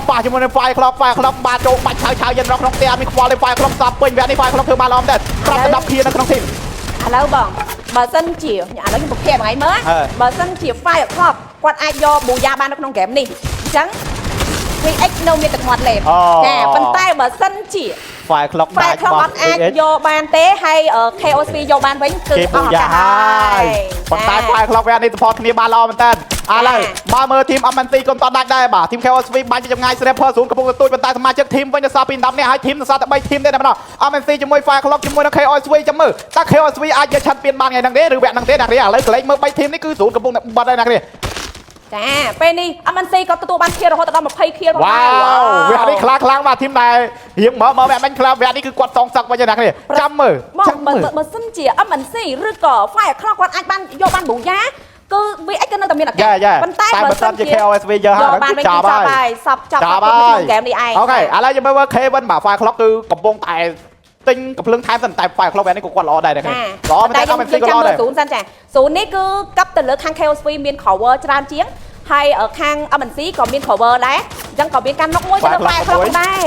ប៉ះជាមួយនឹង Fire Clock Fire Clock បាទចូលបាច់ឆៅឆៅយិនរកក្នុងផ្ទះមានខ្វល់ទេ Fire Clock សាប់ពេញវគ្គនេះ Fire Clock ធ្វើបានល្អមែនប្រាប់ទៅ10ភានៅក្នុង team ឥឡូវបងបើសិនជាឥឡូវខ្ញុំប្រភេទថ្ងៃមើល អឺ បើសិនជា Fire Clock គាត់អាចយក Booyah បាននៅក្នុងហ្គេមនេះអញ្ចឹង VX នៅមានទឹកមាត់លេប អូ ចាប៉ុន្តែបើសិនជា Fire Clock Fire Clock អត់អាចយកបានទេហើយ KOC យកបានវិញគឺ គេ អស់ឱ Booyah កាស ហើ ហើយ យប៉ុន្តែ Fire Clock វគ្គនេះ support គ្នាបានល្អមែនតើឥឡូវមកមើល team MNC កុំតដាច់ដែរបាទ team KOSV បាញ់ពីចម្ងាយ Snapper 0កំពុងទទូចប៉ុន្តែសមាជិក team វិញនៅសល់ពី10នាក់ហើយ team នៅសល់តែ3 team ទេតែម្ដង MNC ជាមួយ Fire Clock ជាមួយនឹង KOSV ចាំមើលតើ KOSV អាចយកឆាន់ពៀនបានថ្ងៃហ្នឹងទេឬវគ្គហ្នឹងទេអ្នកគ្នាឥឡូវកលេចមើល3 team នេះគឺ0កំពុងតែបិទហើយអ្នកគ្នា ចាពេលនេះ MNC ក៏ទទួលបាន kill រហូតដល់20 kill ផង វ៉ា ដែរ វវគ្គនេះខ្លាំងខ្លាំងបាទ team ដែលរៀងមើលមើលវគ្គមិញខ្លាំងវគ្គនេះគឺគាត់សងសឹកវិញហើយអ្នកគ្នាចាំមើល បង ចាំ បើ មើល បើសិនជា MNC ឬក៏ Fire Clock គាត់អាចបានយកបាន Booyah គឺ VX ក៏នៅតែមានឱកាស យ៉ាយ៉ា ប៉ុន្តែ តែ បើ បើសិនជា KOSV យកហើយ យកបានវិញ គឺចប់ គឺចប់ ហើយ ហើយសពចប់ ចប់ ក្នុង ហើយ ហ្គេមនេះឯង OK ឥឡូវយើងមើល Kevin បាទ Fire Clock គឺកំពុងតែទិញកំភ្លើងថែមសិនតែ Fire Clock វគ្គនេះក៏គាត់ល្អដែរដែរ ចា ល្អមែន តែ តើ MNC យើងយើង ក៏ល្អដែរ ចាំមើល0សិនចា0នេះគឺកັບទៅលើខាង KOSV មាន cover ច្រើនជាងហើយខាង MNC ក៏មាន cover ដែរអញ្ចឹងក៏មានការនុកមួយទៅលើ Fire Clock ដែរ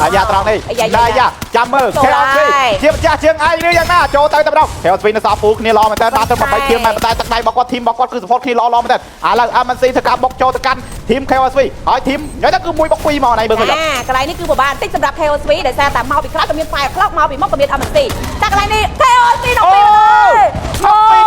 អាយ៉ាត្រង់នេះ អាយ៉ា ដែរយ៉ាចាំមើល ចូល KOSV ហើយ ជាម្ចាស់ជាងឯងឬយ៉ាងណាចូលទៅតែម្ដង KOSV នៅសល់ពូគ្នាល្អមែនតើបានទៅ8 team មែនតែទឹកដៃរបស់គាត់ team របស់គាត់គឺ support គ្នាល្អល្អមែនតើឥឡូវ MNC ធ្វើការបុកចូលទៅកាន់ team KOSV ហើយ team និយាយទៅគឺ1បុក2មកណៃមើលឃើញអត់ ចាកន្លែងនេះគឺពិបាកបន្តិចសម្រាប់ KOSV ដោយសារតែមកពីក្រោយក៏មាន Fire Clock មកពីមុខក៏មាន MNC តែកន្លែងនេះ KOSV ដល់ អូ ពី អូ